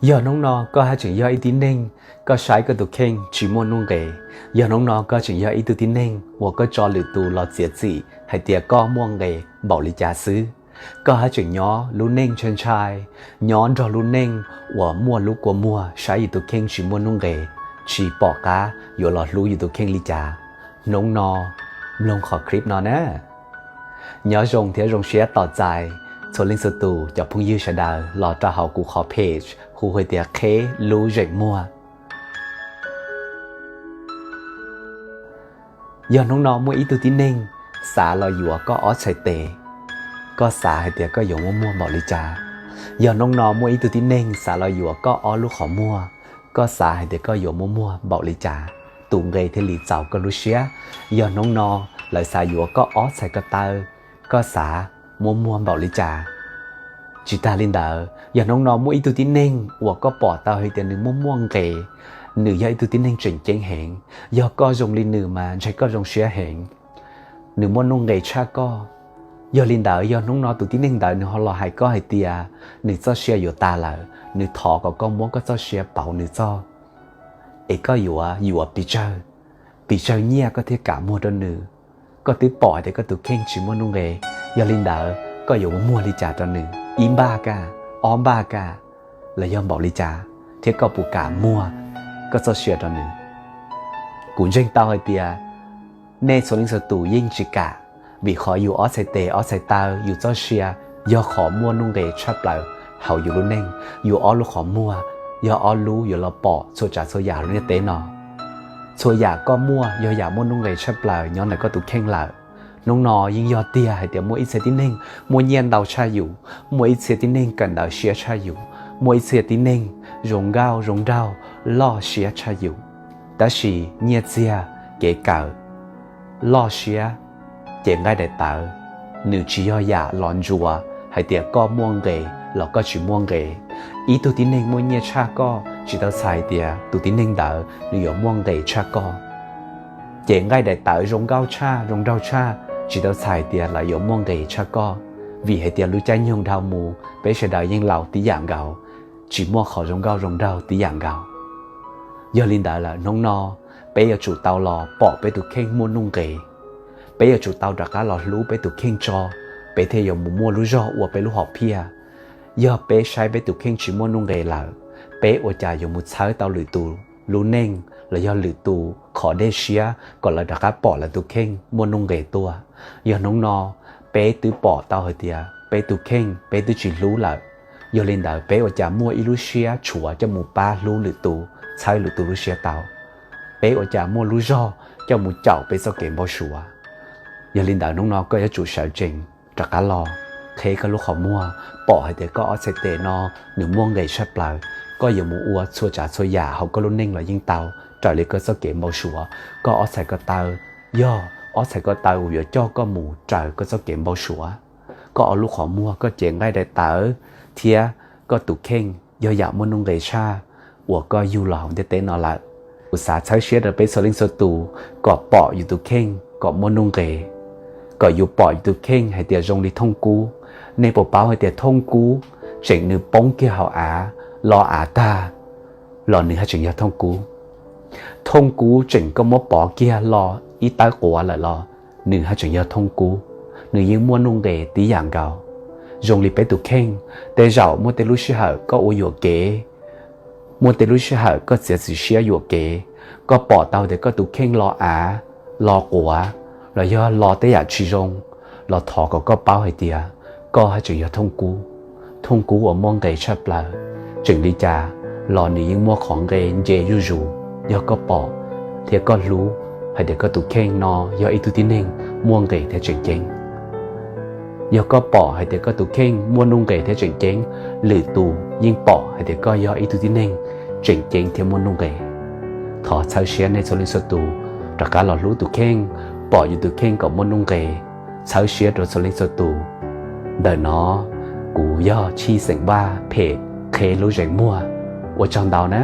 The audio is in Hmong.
Yog hnub no koj haj tseem yog ib tug tib neeg koj saib koj tus kheej tsis muaj nuj nqes, yog hnub no koj tseem yog ib tug tib neeg uas koj tso lwm tus los txiav txim hais tias koj muaj nqis npaum li cas xwb, koj haj tseem nyob lub neej ntshai ntshai, nyob nrog lub neej uas muaj lub kua muag saib yus tus kheej tsis muaj nuj nqes, tsis pom qab yuav los hlub yus tus kheej li cas, hnub no mloog qhov clip no na. Nyob zoo thiab zoo siab tos txais txhua leej txhua tus cov phooj ywg sawv daws los rau hauv kuv qhov page hu hais tias Qheb Lub Zeem Muag. Yog hnub no muaj ib tug tib neeg xav los yuav koj ob txhais tes, koj xav hais tias koj yuav muaj muag npaum li cas? Yog hnub no muaj ib tug tib neeg xav los yuav koj ob lub qhov muag, koj xav hais tias koj yuav muaj muag npaum li cas, tus nqe thiaj li txaus koj lub siab? Yog hnub no lawv xav yuav koj ob txhais ko taw, koj xav muaj muag npaum li cas? Tsis tas li ntawd, yog hnub no muaj ib tug tib neeg uas koj pom tau hais tias nws muaj muaj nqis, nws yog ib tug tib neeg tseem ceeb heev, yog koj zoo li nws mas ntshe koj zoo siab heev, nws muaj nuj nqes tshaj koj. Yog li ntawd, yog hnub no tus tib neeg ntawd nws ho los hais koj hais tias nws txoj sia yuav tas lawm, nws thov kom koj muab koj txoj sia pauv nws txoj, es koj yuav yuav pes tsawg, pes tsawg nyiaj koj thiaj kam muag rau nws? Koj twb pom hais tias koj tus kheej tsis muaj nuj nqes, yog li ntawd koj yuav muag li cas rau nws? Ib npaj kaj, ob npaj kaj, los yog npaum li cas thiab koj puas kam muag koj txoj sia rau nws? Kuv ntseeg tau hais tias nej txhua leej txhua tus yeej tsis kam, vim qhov yus ob txhais tes ob txhais taw yus txoj sia yog qhov muaj nuj nqes tshaj plaws hauv yus lub neej. Yus ob lub qhov muag yog ob lub yuav los pom txhua tsav txhua yam lub ntiaj teb no. Txhua yam koj muaj yog yam muaj nuj nqes tshaj plaws nyob ntawm koj tus kheej lawm. Hnub no yeej yog tiag hais tias muaj ib txhia tib neeg muaj nyiaj ntau tshaj yus, muaj ib txhia tib neeg kawm ntawv siab tshaj yus, muaj ib txhia tib neeg zoo nkauj zoo nraug loj siab tshaj yus. Tab sis nyiaj txiag, kev kawm, loj siab, cev nqaij daim tawv, nws tsis yog yam los ntsuas hais tias koj muaj nqis los koj tsis muaj nqis. Ib tug tib neeg muaj nyiaj tshaj koj tsis tau txhais hais tias tus tib neeg ntawd nws yuav muaj nqis tshaj koj. Cev nqaij daim tawv zoo nkauj tshaj zoo nraug tshaj tsis tau txhais hais tias lawv yuav muaj nqis tshaj koj, vim hais tias lub caij nyoog dhau mus peb sawv daws yeej laus tib yam nkaus, tsis muaj qhov zoo nkauj zoo nraug tib yam nkaus. Yog li ntawd lawm hnub no peb yuav tsum tau los pom peb tus kheej muaj nuj nqis. Peb yuav tsum tau rov qab los hlub peb tus kheej tso, peb thiaj yuav mus muaj lub zog ua peb lub hom phiaj. Yog peb saib peb tus kheej tsis muaj nuj nqis lawm, peb ua cas yuav mus txhawb tau lwm tus lub neej los yog lwm tus qhov dej siab kom lawv rov qab pom lawv tus kheej muaj nuj nqis tuaj? Yog hnub no peb twb pom tau hais tias peb tus kheej peb twb tsis hlub lawm, yog li ntawd peb ua cas muaj ib lub siab tshuav coj mus pab hlub lwm tus, txhawb lwm tus lub siab tau? Peb ua cas muaj lub zog coj mus caum peb txoj kev npau suav? Yog li ntawd hnub no koj yuav tsum sawv tsees rov qab los qheb koj lub qhov muag, pom hais tias koj ob txhais tes no nws muaj nqis tshaj plaws, koj yuav mus ua txhua tsav txhua yam hauv koj lub neej los yeej tau raws li koj txoj kev npau suav. Koj ob txhais ko taw yog ob txhais ko taw uas yuav coj koj mus raws koj txoj kev npau suav. Koj ob lub qhov muag, koj cev nqaij daim tawv thiab koj tus kheej yog yam muaj nuj nqis tshaj uas koj yug los hauv ntiaj teb no lawm. Kuv xav txhawb siab rau peb txhua leej txhua tus kom pom yus tus kheej kom muaj nuj nqis, kom yus pom yus tus kheej hais tias zoo li thooj kub. Nej puas paub hais tias thooj kub tseem nws poob kiag hauv av, lo av tag los nws haj tseem yog thooj kub. Thooj kub tseem koj muab pov kiag lo ib tawb quav lawm los nws haj tseem yog thooj kub, nws yeej muaj nuj nqis tib yam nkaus. Zoo li peb tus kheej, tej zaum muaj tej lub sij hawm koj ua yuam kev, muaj tej lub sij hawm koj txiav txim siab yuam kev, koj pom tau tias koj tus kheej lo av, lo quav, los yog lo tej yam tsis zoo, los thov kom koj paub hais tias koj haj tseem yog thooj kub, thooj kub uas muaj nqis tshaj plaws. Tseem li cas los nws yeej muaj qhov nqe nce zuj zus. Yog koj pom thiab koj hlub hais tias koj tus kheej no yog ib tug tib neeg muaj nqis thiab tseem ceeb, yog koj pom hais tias koj tus kheej muaj nuj nqis thiab tseem ceeb, lwm tus yeej pom hais tias koj yog ib tug tib neeg tseem ceeb thiab muaj nuj nqis. Thov txhawb siab nej txhua leej txhua tus rov qab los hlub tus kheej, pom yus tus kheej kom muaj nuj nqis. Txhawb siab rau txhua leej txhua tus. Ntawm no kuv yog Chij xeem Vaj phem Qheb Lub Zeem Muag. Ua tsaug ntau na.